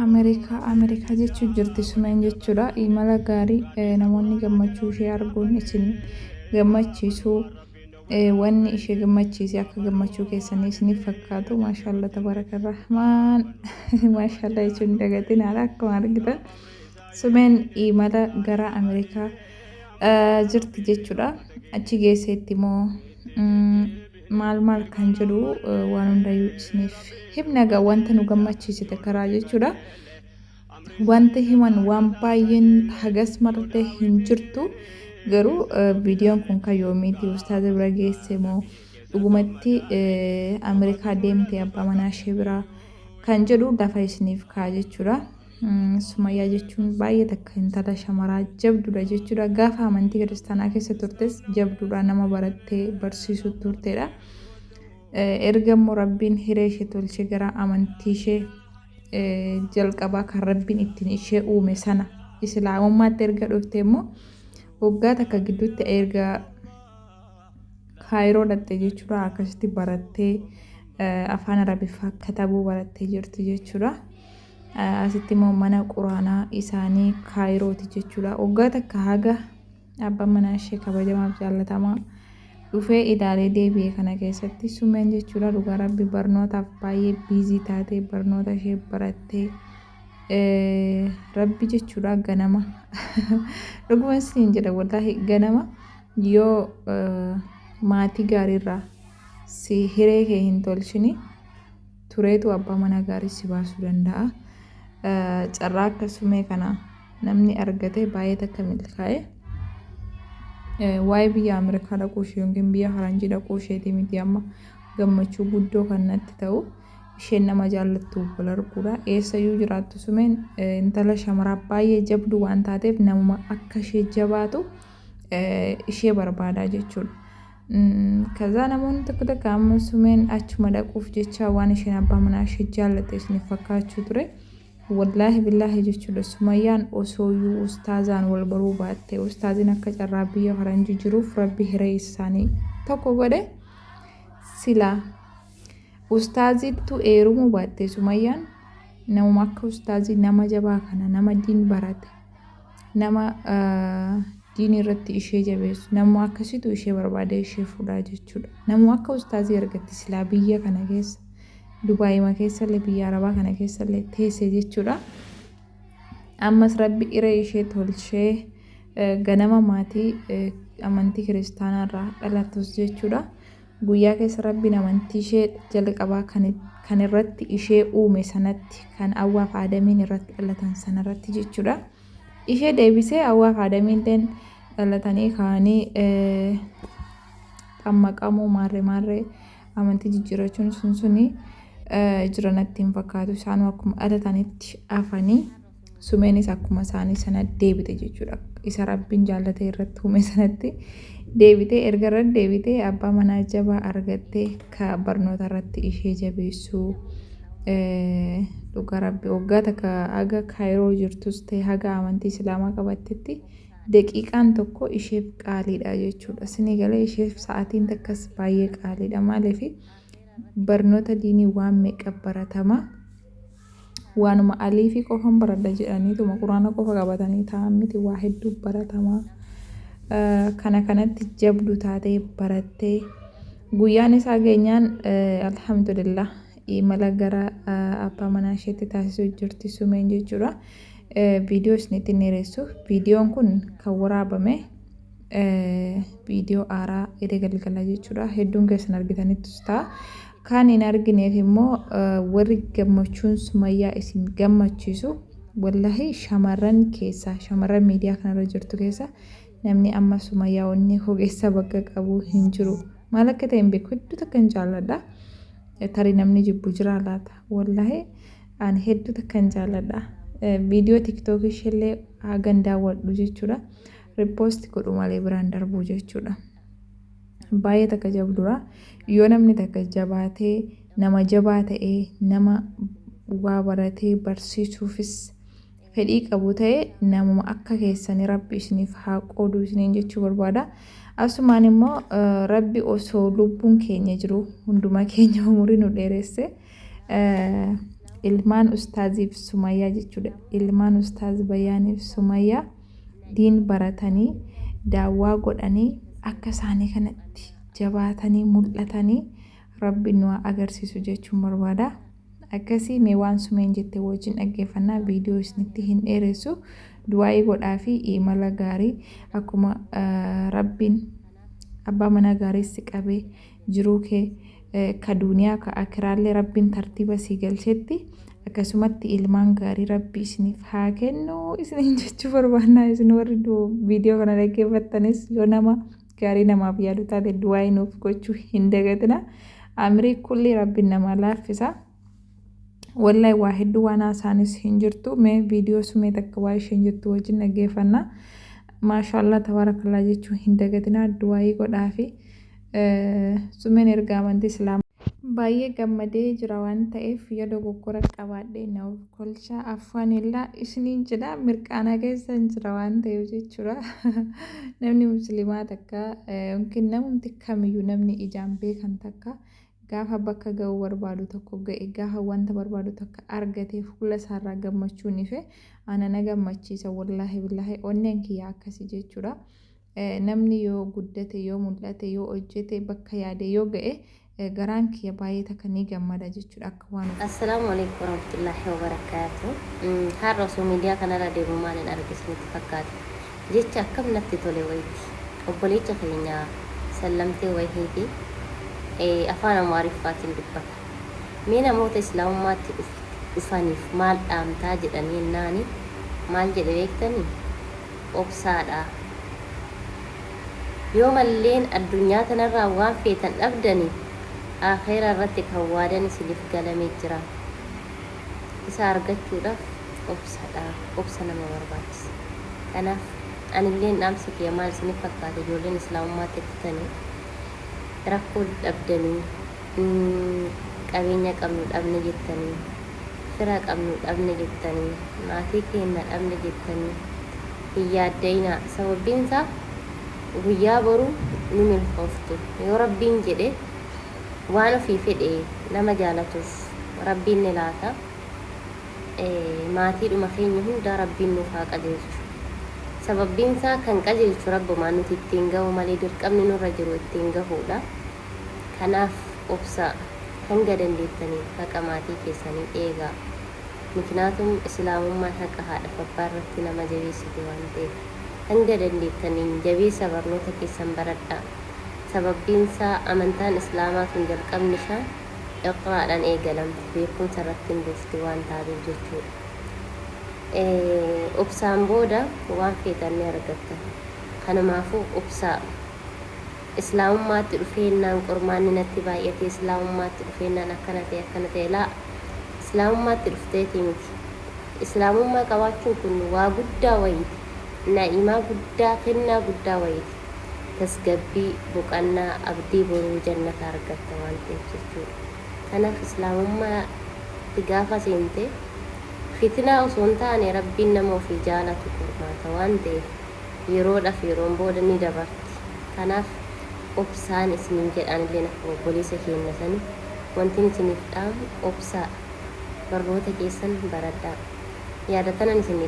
Ameerikaa Ameerikaa jechuu jirti Sumeen jechuudha. Imala gaarii namoonni gammachuu ishee arguun isin gammachiisu. Wanni ishee gammachiise akka gammachuu keessanii isiniif fakkaatu. Maashaallah tabaraka rahmaan. Maashaallah jechuun hin dagatin haala akkuma argitan. Sumeen imala gara Ameerikaa jirti jechuudha. Achi geesseetti immoo maal maal kan jedhu waan hundayyuu isiniif himna egaa wanta nu gammachiisite karaa jechuudha. Wanti himan waan baay'een hagas martee hin jirtu garuu viidiyoon kun kan yoomiiti ustaaza bira geesse moo dhugumatti Ameerikaa deemte abbaa manaa ishee biraa kan jedhu lafa isiniif kaa jechuudha. Sumayyaa jechuun baay'ee takka intala shamaraa jabduudha jechuudha. Gaafa amantii kiristaanaa keessa turtes jabduudha nama barattee barsiisuu turteedha. Erga immoo rabbiin hiree ishee tolchee gara amantii ishee jalqabaa kan rabbiin ittiin ishee uume sana islaamummaatti erga dhufte immoo waggaa takka gidduutti erga Kaayiroo dhaqxe jechuudha. Akkasitti barattee afaan Arabiffaa katabuu barattee jirti jechuudha. Asitti immoo mana quraanaa isaanii Kaayirooti jechuudha. Waggaa takka haga abbaan manaa ishee kabajamaaf jaallatamaa dhufee ilaalee deebi'e kana keessatti sumeen jechuudha dhugaa rabbi barnootaaf baay'ee biizii taatee barnoota ishee barattee rabbi jechuudha ganama dhuguma isiniin jedha wallaahi ganama Yoo maatii gaariirraa si hiree kee hin tolchini tureetu abbaa manaa gaarii si baasuu danda'a. Carraa akka sumee kana namni argate baay'ee takka milkaa'e. Waa'ee biyya Ameerikaa dhaquu ishee yookiin biyya Faranjii dhaquu isheetii miti amma gammachuu guddoo kan natti ta'u isheen nama jaallattu wal arguudha. Eessayyuu jiraattu sumeen intala shamaraa baay'ee jabduu waan taateef namuma akka ishee jabaatu ishee barbaadaa jechuudha. Kazaa namoonni tokko tokko amma sumeen achuma dhaquuf jecha waan isheen abbaa manaa ishee jaallatte isiniif fakkaachuu ture. Wallaahi billaahi jechuudha sumayyaan osooyyuu ustaazaan wal baruu baatte ustaaziin akka carraa biyya faranjii jiruuf rabbi hiree isaanii tokko godhe silaa ustaazittu eerumuu baatte sumayyaan namuma akka ustaazii nama jabaa kana nama diin barate nama diinii irratti ishee jabeessu namuma akkasitu ishee barbaadee ishee fuudhaa jechuudha. Namuma akka ustaazii argatti silaa biyya kana keessa Dubaayima keessallee biyya Arabaa kana keessallee teesse jechuudha. Ammas rabbi iree ishee tolchee ganama maatii amantii kiristaanaa irraa dhalatus jechuudha. Guyyaa keessa rabbiin amantii ishee jalqabaa kan irratti ishee uume sanatti kan Awwaaf Aadamiin irratti dhalatan sanarratti jechuudha. Ishee deebisee Awwaaf Aadamiin dhalatanii ka'anii xammaqamuu maarree maarree amantii jijjiirrachuun sun suni jira natti hin fakkaatu. Isaanuu akkuma dhalatanitti hafanii sumeenis akkuma isaanii sana deebite jechuudha. Isa rabbiin jaallatee irratti uume sanatti deebitee erga irratti deebitee abbaa manaa jabaa argattee ka barnoota irratti ishee jabeessuu dhugaa rabbi waggaa takka haga kaayiroo jirtus ta'e haga amantii islaamaa qabattetti daqiiqaan tokko isheef qaaliidha jechuudha. Isinii galee isheef sa'aatiin takkas baay'ee qaaliidha. Maaliif barnoota diinii waan meeqa baratama. Waanuma aliifii qofan baradha jedhaniituma quraana qofa qabatanii taa'an miti waa hedduu baratama. Kana kanatti jabdu taatee barattee guyyaan isaa geenyaan alhamdulillah imala gara abbaa manaa isheetti taasisuu jirti sumeen jechuudha. Viidiyoo isinitti hin dheeressu. Viidiyoon kun kan waraabame viidiyoo aaraa edee galgalaa jechuudha. Hedduun keessan argitanittus ta'a. Kaan hin argineef immoo warri gammachuun sumayyaa isin gammachiisu wallahi shamarran keessaa shamarran miidiyaa kanarra jirtu keessa namni amma sumayyaa onnee koo keessa bakka qabu hin jiru. Maal akka ta'e hin beeku hedduu takka hin jaalladha. Tarii namni jibbu jira laata wallahi ani hedduu takka hin jaalladha. Viidiyoo tiktookii isheellee hagan daawwadhu jechuudha. Rippoosti godhu malee biraan darbuu jechuudha. Baay'ee takka jabdura. Yoo namni takka jabaatee nama jabaa ta'ee nama waa baratee barsiisuufis fedhii qabu ta'e namuma akka keessanii rabbi isiniif haa qoodu isiniin jechuu barbaada. Asumaan immoo rabbi osoo lubbuun keenya jiru hunduma keenya umurii nu dheeresse Ilmaan ustaaziif Sumayyaa jechuudha. Ilmaan ustaaz Bayaaniif Sumayyaa diin baratanii daawwaa godhanii akka isaanii kanatti jabaatanii mul'atanii Rabbi nu haa agarsiisu jechuun barbaada. Akkasii mee waan Sumeen jette wajjin dhaggeeffannaa viidiyoo isinitti hin dheeressu. Du'aa'ii godhaa fi imala gaarii akkuma Rabbiin abbaa manaa gaarii si qabee jiruu kee ka duuniyaa ka akiraallee Rabbiin tartiiba sii galchetti akkasumatti ilmaan gaarii Rabbi isiniif haa kennu isiniin jechuu barbaannaa isin warri viidiyoo kana dhaggeeffattanis yoo nama gaarii namaaf yaadu taate du'aa'ii nuuf gochuu hin dagatina. Amirii kulli Rabbiin namaa laaffisa. Wallahi waa hedduu waan haasaanis hin jirtu. Mee viidiyoo sumee takka waa isheen jettu wajjin dhaggeeffanna. Maashaallah tabaarakallaa jechuu hin dagatina. Du'aa'ii godhaafi. Sumeen erga amantii Islaamaa. Baay'ee gammadee jira waan ta'eef yoo dogoggora qabaadhe na of kolchaa afwaanillaa isiniin jedha mirqaanaa keessan jira waan ta'eef jechuudha. Namni musliimaa takka yookiin namumti kamiyyuu namni ijaan beekan takka gaafa bakka ga'uu barbaadu tokko ga'e gaafa wanta barbaadu takka argate fuula isaarraa gammachuun ife ana na gammachiisa wallaahi billaahi onneen kiyya akkasi jechuudha. Namni yoo guddate yoo mul'ate yoo hojjete bakka yaade yoo ga'e garaan kiyya baay'ee takka ni gammada jechuudha akka waan Assalaamu alaikum warahmatullaahi wabarakaatu. Har'a osoo miidiyaa kanarra deemu maalin arge isinitti fakkaate? Jecha akkam natti tole wayiiti. Obboleecha keenya sallamtee wayiiti afaan Amaariffaatiin dubbata. Mee namoota Islaamummaatti dhufaniif maal dhaamtaa jedhanii jennaani maal jedhe beektanii? Obsaadha. Yoo malleen addunyaa tanarraa waan feetan dhabdani, aakheeraa irratti kan waadan isiniif galame jira. Isa argachuudhaaf obsadha, obsa nama barbaachisa. Kanaaf anilleen dhaamsi kiyya maal isinif fakkaata ijoolleen islaamummaatti dhuftanii rakkoo dhabdanii, qabeenya qabnu dhabne jettanii, fira qabnu dhabne jettanii, maatii keenna dhabne jettanii hin yaadda'inaa. Sababbiin isaa guyyaa boru ni milkooftu. Yoo Rabbiin jedhe waan ofii fedhe nama jaalatuuf Rabbiin ni laata. Maatiidhuma keenya hundaa Rabbiin nuuf haa qajeelchu. Sababbiin isaa kan qajeelchu Rabbumaa nuti ittiin gahuu malee dirqamni nurra jiru ittiin gahuudha. Kanaaf obsaa. Hanga dandeettaniin haqa maatii keessanii eegaa. Miknaatum Islaamummaan haqa haadhaf abbaa irratti nama jabeessiti waan ta'eef. Hanga dandeettaniin jabeessa barnoota keessan baradhaa. Sababbiinsaa amantaan Islaamaa tun jalqabni ishaa Iqraadhaan eegalamti, beekumsa irratti hundoofti waan taateef jechuudha. Obsaan booda waan feetan ni argattan. Kanumaafuu obsaa. Islaamummaatti dhufeennaan qormaanni natti baay'ate, Islaamummaatti dhufeennaan akkana ta'e akkana ta'e laa Islaamummaatti dhufteetii miti. Islaamummaa qabaachuun kun waa guddaa wayiiti. Na'imaa guddaa, kennaa guddaa wayiiti. Tasgabbii, boqannaa, abdii boruu jannata argatta waan ta'eef jechuudha. Kanaaf Islaamummaatti gaafa seente fitinaa osoo hin taane Rabbiin nama ofii jaalatu qormaata waan ta'eef yeroodhaf yeroon booda ni dabarti kanaaf obsaan isiniin jedha anilleen akkuma obboleessa keenna sani wantin isiniif dhaamu obsaa barnoota keessan baradhaa yaada tanan isiniif.